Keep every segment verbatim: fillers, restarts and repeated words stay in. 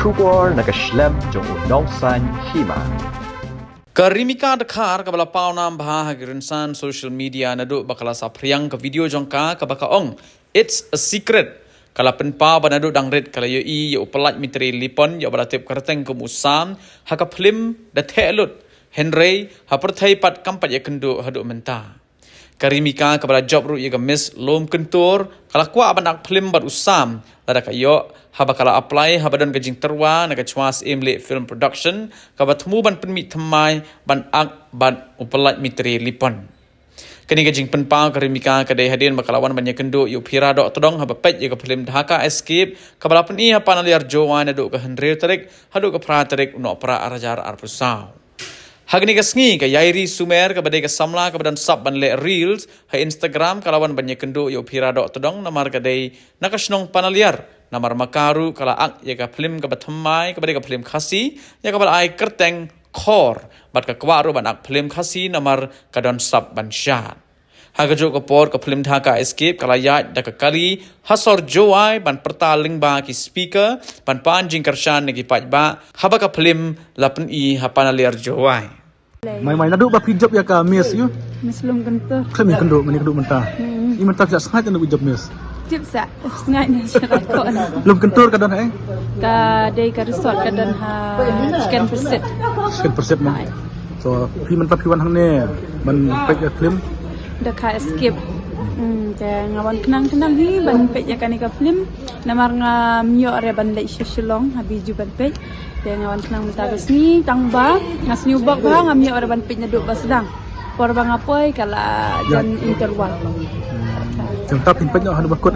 Khubor na ka shlem jong u nongsaiñ hima. Ka Rimika Dkhar kaba la paw nam bha ha ki rynsan social media naduh ba ka la saphriang ka video jong ka kaba ka ong It's a Secret, ka la pynpaw ba naduh dang rit ka la ïohi ïa u Pyllait Myntri Lipon ïa uba la tip kyrteng kum u Sam ha ka phlim Da Theh Lut, hynrei ha pyrthei pat kam pat ïakynduh haduh mynta. Ka Rimika kaba la jop ruh ïa ka Miss Lum Kyntur ka la kwah ban ak phlim bad u Sam lada ka ïoh, haba ka la apply haba don ka jingtyrwa na ka Chwa Syiem Leh Film Production kaba thmu ban pynmih thymmai ban ak bad u Pyllait Myntri Lipon. Kane ka jingpynpaw ka Rimika ka dei hadien ba ka la wan ban ïakynduh ïa u Phira Dohtdong haba peit ïa ka phlim Dhaka Escape kaba la pyni ha Panaliar Jowai naduh ka hynriew tarik haduh ka phra tarik u Nohprah ar hajar arphew saw. Ha kane ka sngi ka Yairi Sumer kaba dei ka samla kaba don sap ban leh reels ha Instagram ka la wan ban ïakynduh ïa u Phira Dohtdong namar ka dei na ka shnong Panaliar, namar ma ka ruh ka la ak ïa ka phlim kaba thymmai kaba dei ka phlim Khasi ïa kaba la ai kyrteng Khor, bad ka kwah ruh ban ak phlim Khasi namar ka don sap ban shad. Ha kajuh ka por ka phlim Dhaka Escape ka la ïaid da ka kali ha sor Jowai ban pyrta lyngba ki speaker ban pan jingkyrshan na ki paidbah haba ka phlim la pyni ha Panaliar Jowai. Mai mai naduh ba phi jop ïa ka Miss ïa. Miss Lum Kyntur. Khlem ïakynduh mynta, ïakynduh mynta. Hmm. Ïa mynta phi la sngaid naduh ba jop Miss. Tip sa, sngaid na sha ka ko na. Lum Kyntur ka don ha ïing? Ka dei ka resort ka don ha Sken Persit. Sken Persit mo. Hai. So phi mynta phi wan hangne ban peit ïa ka phlim Dhaka Escape. Hmm, te nga wan khnang khnang hi ban peit ïa kane ka phlim. Namar ngam ïoh re ban leit sha Shillong ha Bijou ban peit. Te nga wan khnang mynta ka sngi tang ba nga sngew bok ba ngam ïoh re ban peit naduh ba sdang. Por ba nga poi ka la jan interval. Jong ta phin peit noh haduh ba kut.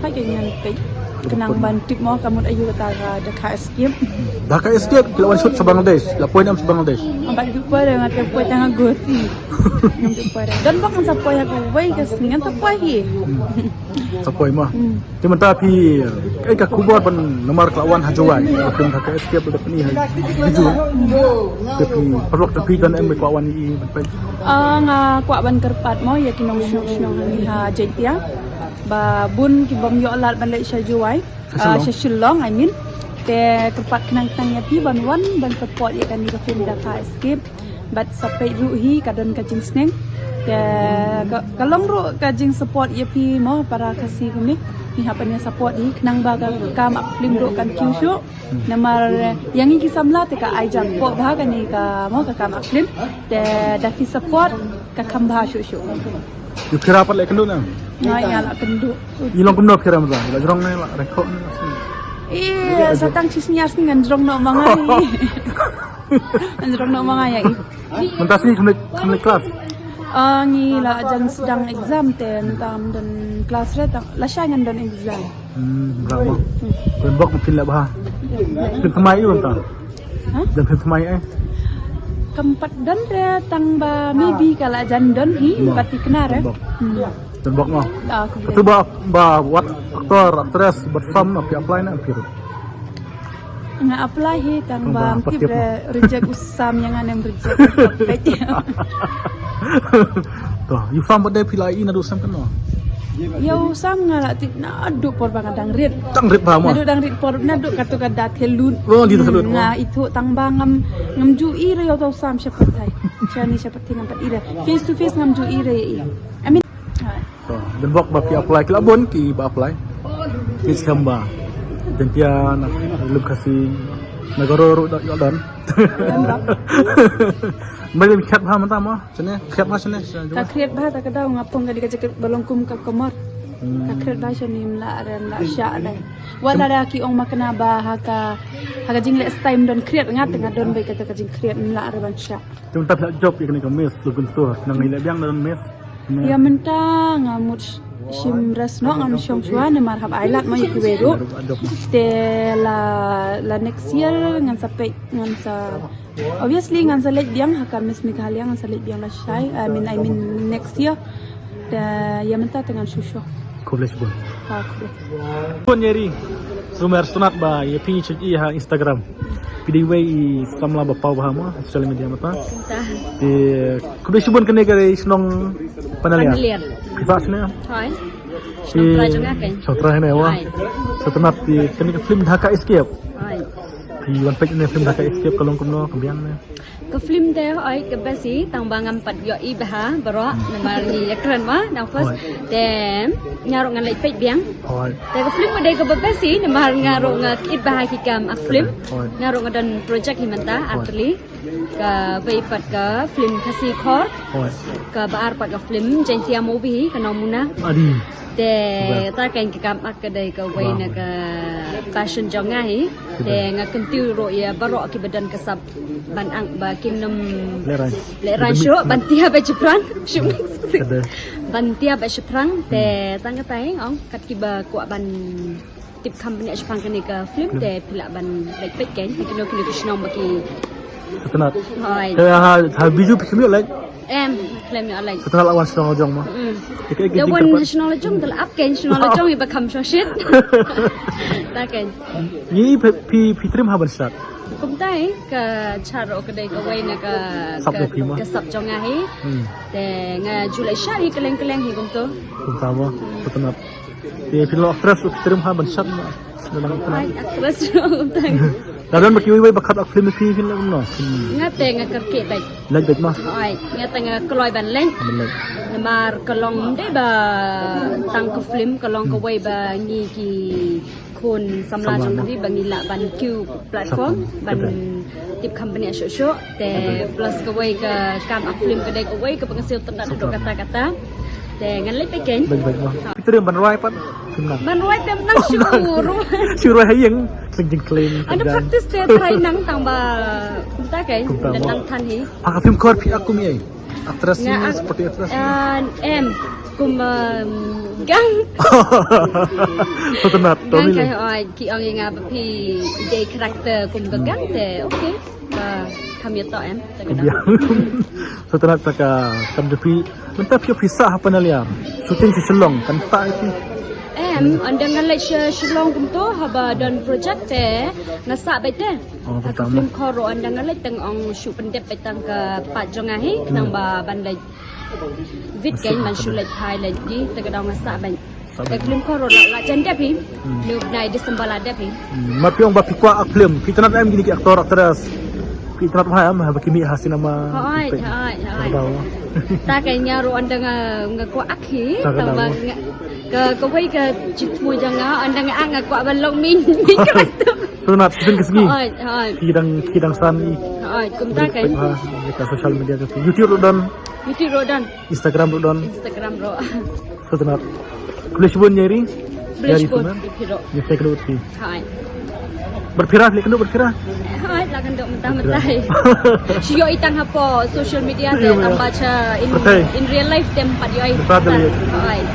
Ha ke ngan peit. Khnang ban tip mo ka mut aïu kata ka Dhaka Escape. Dhaka Escape ki la wan shoot sha Bangladesh. La poi nam sha Bangladesh. Ba ju poi re nga te poi tang agut. Ngam ju poi re. Don bok ngan sa poi ha kawei ka sngi ngan sa poi hi. Sa poi mo. Hmm. Te mynta phi, eh, ka khubor ban namar ka la wan ha Jowai. Ka phim Dhaka Escape da pyni ha Bijou. Te phi paralok te phi don em ka la wan ïa i ban peit. Ah, nga kwah ban kyrpad mo ïa ki nong shnong shnong hangne ha Jaintia. Ba bun ki bym ïoh lad ban leit sha Jowai. Sha Shillong. Ah, sha Shillong, I mean. Te kyrpad khnang khnang ïa phi ban wan ban support ïa kane ka phim Dhaka Escape. Bad sa peit ruh hi ka don ka jingsneng. Te ka, ka long ruh ka jingsupport ïa phi mo para Khasi kumne. Ngi hap ban ïa support hi khnang ba ka kam ak phlim ruh kan kiew shuh. Namar ïa ngi ki samla te ka ai jingpok bha kane ka mo ka kam ak phlim. Te da phi support ka kham bha shuh shuh. Ïa Phira pat la kynduh na? Nga, nga la kynduh. I long kumno Phira mynta? La jrong ne la rekod ne? Ïa, sa tang shi sngi ar sngi ngan jrong noh ma nga ïa i. Ngan jrong noh ma nga ïa i. Mynta sngi kham leit, kham leit klas? Ah, ngi la jan sdang exam te mynta ngam don klas re tang lashai ngan don exam. Hmm, bravo. Hmm. Pynbok ma phin leh bha. Phin thymmai ïa u mynta. Ha? Jan phin thymmai eh. Kam pat don re tang ba maybe ka la jan don hi. Mo. Pat thikna re. Pynbok. Hmm. Pynbok mo. Ah, khublei. Katu ba, ba wat aktor, aktris, bad sam na phi apply na phi ruh. Nga apply hi tang ba, tang ba, tip re reject u Sam ïa nga ne em reject u Sam. To, ïa u Sam pat de phi la ïohi naduh sem kano? Ïa u Sam nga la tip naduh por ba nga dang rit. Dang rit bha mo? Naduh dang rit por, naduh katu ka Da Theh Lut. Oh, Da Theh Lut. Hmm, nga ithuh tang ba ngam, ngam ju i re ïa u Sam sha pyrthei. Sha ni sha pyrthei ngam pat i re. Face to face ngam ju i re ïa i. I mean, To, pynbok ba phi apply, ki la bun kiba apply. Ki skhem ba Jaintia na Lum Khasi na Garo ruh da ïoh don. Ba lem khiat bha mynta mo, shane, khiat bha shane. Ka khiat bha ta ka daw nga phong ka dei ka jacket ba long kum ka kamar. Hmm. Ka khiat bha shane, ym lah re, ym lah shah re. Wat lada ki ong ma kane ba ha ka, ha ka jingleh style ym don khiat, nga te nga don beit kata ka jingkhiat, ym lah re ban shah. Te mynta phi la jop ïa kane ka Miss Lum Kyntur, nang ïaleh biang don Miss. Ïa mynta nga mut shim rest noh, ngam shong shuwa namar hap ai lad mo ïa kiwei ruh. Te la, la next year ngan sa peit, ngan sa, obviously ngan sa leit biang ha ka Miss Meghalaya, ngan sa leit biang lashai. I mean, I mean next year. Te ïa mynta te ngan shu shu. Khublei shibun. Ha, khublei. Bun ïa ri. Sumer, sngewtynnat ba ïa phi ngi shu ïohi ha Instagram. Phi dei iwei i samla ba paw bha mo ha social media mynta. Te khublei shibun, kane ka dei shnong Panaliar. Panaliar. Phi sah shane? Hooid. Shnong trai jong nga keiñ. Shnong trai ne wa. Hooid. Sngewtynnat ïa kane ka film Dhaka Escape. Hooid. Wan peit ne film Dhaka Escape ka long kumno, ka biang ne? Ka film te hooid ka best hi, tang ba ngam pat ïohi bha baroh, namar ngi ïakren ma dang first. Te nga ruh ngan leit peit biang. Te ka film ka dei kaba best hi, namar nga ruh nga kit bha ki kam ak film. Nga ruh nga don project hi mynta, actually. Ka wei pat ka film Khasi Khor. Ka ba ar pat ka film Jaintia movie hi, ka Nongmuna. Te ta kein ka kam ak ka dei ka wei na ka passion jong nga hi. Te nga kyntiew ruh ïa baroh ki ba don ka sap ban ang ba kin nym lehrain shuh ban tiap ba shaphrang. Ban tiap ba shaphrang. Te tang katai ong kat ki ba kwah ban tip kham bniah shaphang kane ka film te phi lah ban leit peit kein, phi kino kino ki shnong ba ki. Sngewtynnat. Hooid. Te ha, ha Bijou phi kham ïoh leit? Em, khlem ïoh leit. Sngewtynnat, la wan shnong la jong mo. Mm. Te kaei ka jingkyrpad? Wan shnong la jong te la ap kein, shnong la jong iba kham shong shit. Ta kein. Ngi phi, phi, phi triem ha ban shad? Kumta hi, ka shad ruh ka dei kawei na ka, ka sap jong nga hi. Te nga ju leit shad hi kylleng kylleng hi kumto. Kumta mo. Sngewtynnat. Te phi long actress ruh phi triem ha ban shad mo? Ai, actress ruh kumta. Lada don ba kiwei wei ba khot ak film phi, phi leh kumno? Nga te nga kyrkieh beit. Leh beit mo? Ai, nga te nga kloi ban leh. Namar ka long ym dei ba tang ka film, ka long kawei ba ngi ki khun samla jong ka ri ba ngi lah ban kiew platform ban tip kham bniah shuh shuh. Te plus kawei ka kam ak film ka dei kawei kaba nga sngewtynnat haduh katta katta. Te ngan leit peit kein. Phi triem ban rwai pat? Ban rwai te ym nang shuh ruh. Shu rwai ha ïing, khlem jingkhlem. Ynda practice te try nang tang ba kumta kein. Kumta mo. Nang than hi. Ha ka film Khor phi ak kum ei? Actress ne, supporting actress ne? Em, kum, um, gang. Sngewtynnat. Gang. Ki ong ïa nga ba phi dei character kum ka gang te, okay. Ba kham ïa to em. Sngewtynnat ta ka kam jong phi. Mynta phi phi sah ha Panalia. Shooting sha Shillong kan ta ïa phi. Em, ynda nga leit sha Shillong kumto haba don project te nga sah beit te. Ha ka film Khor ruh ynda nga leit tang ong shu pyndep beit tang ka part jong nga hi, tang ba ban leit visit kein ban shu leit phai leit ki te ka dang nga sah beit. Te film Khor ruh la, la jan dep hi. Neu bnai December la dep hi. Ma phi ong ba phi kwah ak film, phi tynnat em kine ki actor actress? Phi tynnat bha em haba ki mih ha cinema? Hooid, hooid, hooid. Ta kein nga ruh ynda nga, nga kwah ak hi, tang ba nga, ka, kawei ka jingthmu jong nga ynda nga ak nga kwah ban long main, main character. Sngewtynnat, shisien ka sngi. Hooid, hooid. Ki dang, ki dang san i. Hooid, kumta kein. Ka social media ka, YouTube ruh don. YouTube ruh don. Instagram ruh don. Instagram ruh. Sngewtynnat. Khublei shibun Nyari. Khublei shibun. Ïa phi ruh. Ïa phi ruh. Hooid. Bad phi ruh, phi kynduh bad phi ruh? Hooid, la kynduh mynta mynta. Shu ïohi tang hapoh social media te, tang ba cha in, in real life te ym pat ïohi. Hooid.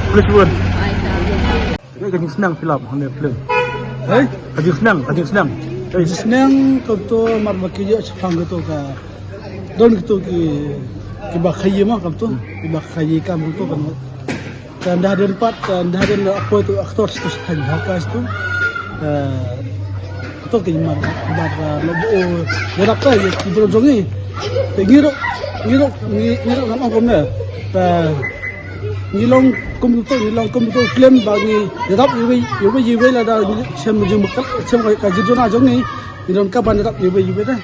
Khublei shibun. Hooid. Ka jingsneng phi lap hangne film? Hei? Ka jingsneng, ka jingsneng. Ka jingsneng kato mar ba ki ïoh shaphang kato ka don kato ki, kiba khaïi ma kato, kiba khaïi kam kato kan. Ka nda hadien pat, ka nda hadien la poi to actor sto stan ha ka sto. Kato ki mar, mar la bo o ïarap ta ïa ki bro jong ngi. Te ngi ruh, ngi ruh, ngi ruh ngan ong kumne. Te ngi long kum to, ngi long kum to film ba ngi ïarap iwei, iwei, iwei lada shem jingmut, shem ka jingduna jong ngi. Ngi donkam ban ïarap iwei, iwei te.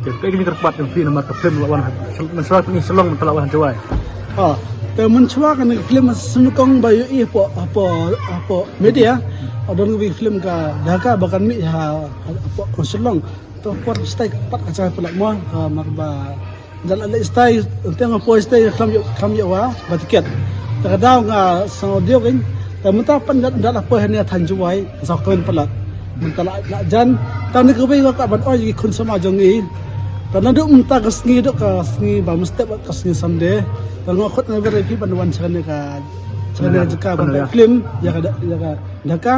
Te kaei kane ka kyrpad jong phi namar ka film la wan ha, mynshuwa kane Shillong mynta la wan ha Jowai. Ha, te mynshuwa kane ka film sngewkong ba ïohi hapoh, hapoh, hapoh media. Don kawei ka film ka Dhaka ba kan mih ha, hapoh Shillong. To por stai pat ka jai pala mo, ka mar ba Ynda la leit stai, ynda nga poi stai khlem ïoh, khlem ïoh wa ba tiket. Te ka daw nga sngewdiaw kein. Te mynta pat ynda, ynda la poi hangne thaiñ Jowai, nga sngewkmen palat. Mynta la, la jan, te kane kawei nga kwah ban ong ïa ki khun samla jong ngi. Te naduh mynta ka sngi, duh ka sngi ba mynstep ka sngi Sunday. Te nga khot nga wer ïa phi ban wan sha kane ka, sha kane ka jaka ban film ïa ka, ïa ka Dhaka,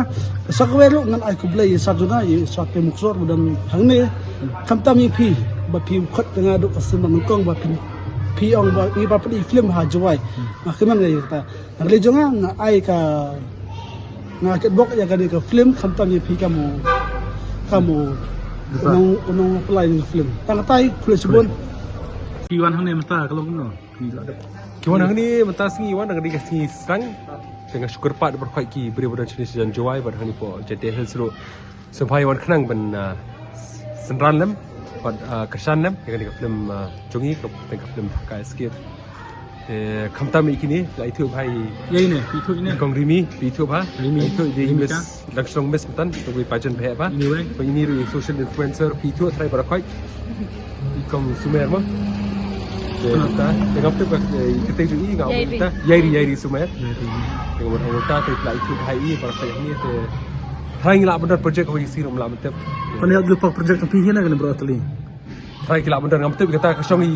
sa kawei ruh ngan ai khublei ïa i Sar jong nga, i Sar Pem Muksor ba don hangne. Khamtam ïa phi ba phi khot ïa nga duh ka sien ba nyngkong ba phi, phi ong ba ngi ba pynleit film ha Jowai. Nga kmen ïa kata. Nga kylli jong nga, nga ai ka, nga kitbok ïa kane ka film khamtam ïa phi kam u, kam u nong, u nongpynlait ïa ka film. Tang katai, khublei shibun. Ki wan hangne mynta ka long kumno? Ki wan hangne mynta sngi wan da ka dei ka sngi Srang. Te nga shu kyrpad baroh khoit ki briew ba don shane sha jan Jowai bad hangne hapoh Jaintia Hills ruh. Sngewbha wan khnang ban, ah, synran lem bad, ah, kyrshan lem ïa kane ka film, ah, jong ngi, ka, ka film Dhaka Escape. Te khamtam ïa kine, la ithuh bha ïa ine, ithuh ine. Kong Rimi, ithuh bha. Rimi. Ithuh ïa Rimi Miss ka. Langshlong Miss mynta, to wi pageant bha ba. Anyway. Ko ini ruh social influencer, ithuh trai baroh khoit. I Kong Sumer mo. Te ta, te ngam tip ka, eh, kata ju i ngam Yairi. Ta. Yairi, Yairi Sumer. Yairi. Te ngam tip ta, te la ithuh bha ïa i baroh khoit ni te. Trai ngi lah ban don project ko isi rum lah ban tip. Pan ïa dulu pak project phi hina kane bro tali. Trai ki lah ban don ngam tip kata ka shong i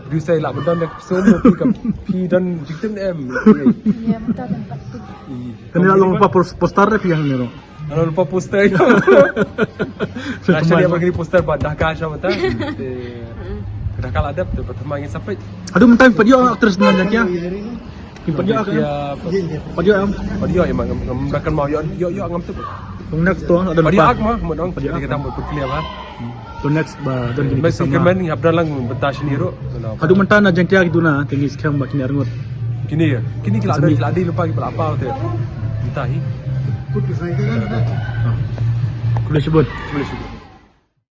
producer lah ban don da ka song phi ka phi don jingtip ne em. Ïa mynta don pat tip. Kane lah long pa pos-, poster da phi hangne ro. Ano lupa poster. Rasha dia bagi poster ba Dhaka sha mynta. Te Dhaka la dep te pertama ngi sampai. Aduh, mynta pat ïoh actress na Jaintia. Pat ïoh, pat ïoh em. Pat ïoh em, ngam, ngam rakan mau ïoh, ïoh, ïoh ngam tip. Tong next to ada pat ïoh lupa. Ak mah, mo dong. Pat ïoh. Dia kata mo put clear ha. To next ba don gini. Mesti kemen ngi hap dalang benta sini ro. Aduh, mynta na Jaintia ki duna, tinggi skhem ba kini arngut. Kini ya. Kini ki la dei, ki la dei lupa ki pelapa te. Entah hi. Khublei shibun. Khublei shibun.